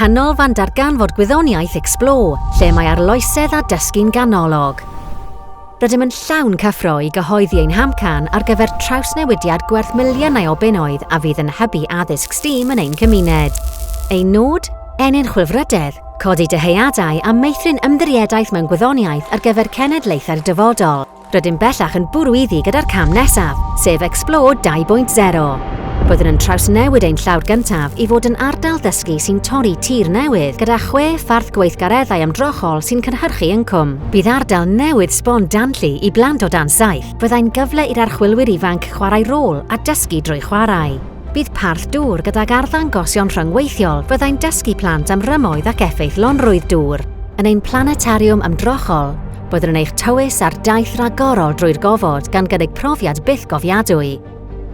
Canolfan Darganfod Gwyddoniaeth Explore, lle mae arloesedd a dysgu'n ganolog. Rydym yn llawn cyffro i gyhoeddi ein hamcan ar gyfer trawsnewidiad gwerth miliynau o bunnoedd a fydd yn hybu addysg STEAM yn ein cymuned. Ein nod? Ennyn chwilfrydedd, codi dyheadau a meithrin ymddiriedaeth mewn gwyddoniaeth ar gyfer cenedlaethau'r dyfodol. Rydym bellach yn bwrw iddi gyda'r cam nesaf, sef Explore 2.0. Byddwn yn trawsnewid ein llawr gyntaf i fod yn ardal ddysgu sy'n torri tir newydd gyda chwe pharth gweithgareddau ymdrochol sy'n cynhyrchu incwm. Bydd ardal newydd sbon danlli i blant o dan saith, fyddai'n gyfle i'r archwilwyr ifanc chwarae rôl a dysgu drwy chwarae. Bydd parth dŵr gydag arddangosion rhyngweithiol fyddai'n dysgu plant am rymoedd ac effeithlonrwydd dŵr. Yn ein planetariwm ymdrochol, byddwn yn eich tywys ar daith ragorol drwy'r gofod gan gynnig profiad bythgofiadwy.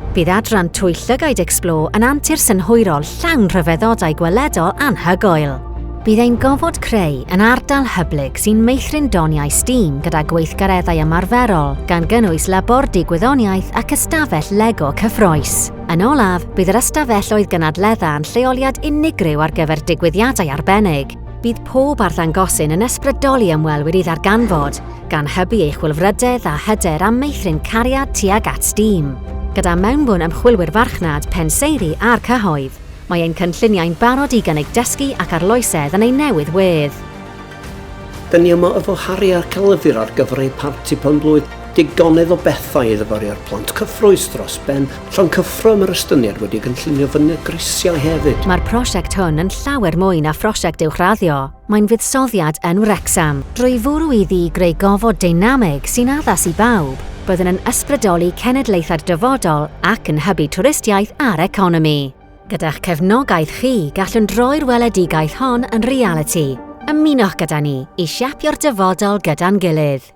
Bydd adran Twyll Llygaid Explore yn antur synhwyrol llawn rhyfeddodau gweledol anhygoel. Bydd ein gofod creu yn ardal hyblyg sy'n meithrin doniau STEAM gyda gweithgareddau ymarferol, gan gynnwys labordy gwyddoniaeth ac ystafell Lego cyffrous. Yn olaf, bydd yr ystafelloedd gynadledda yn lleoliad unigryw ar gyfer digwyddiadau arbennig. Bydd pob arddangosyn yn ysbrydoli ymwelwyr i ddarganfod, gan hybu eu chwilfrydedd a hyder a meithrin cariad tuag at STEAM. Gyda mewnbwn ymchwilwyr farchnad, penseiri a'r cyhoedd, Mae ein cynlluniau'n barod i gynnig dysgu ac arloesedd yn ei newydd wedd. Dyn ni yma efo Harri a'r Celfyr ar gyfer eu parti pen-blwydd. Digonedd o bethau i ddyfaru ar plant cyffrous dros ben. Llawn cyffro am yr estyniad wedi gynllunio fyny grisiau hefyd. Mae'r prosiect hwn yn llawer mwy na phrosiect uwchraddio, mae'n fuddsoddiad yn Wrecsam. Drwy fwrw iddi i greu gofod deinamig sy'n addas i bawb, byddwn yn ysbrydoli cenedlaethau'r dyfodol ac yn hybu twristiaeth a'r economi. Gyda'ch cefnogaeth chi, gallwn droi'r weledigaeth hon yn realiti. Ymunwch gyda ni i siapio'r dyfodol gyda'n gilydd.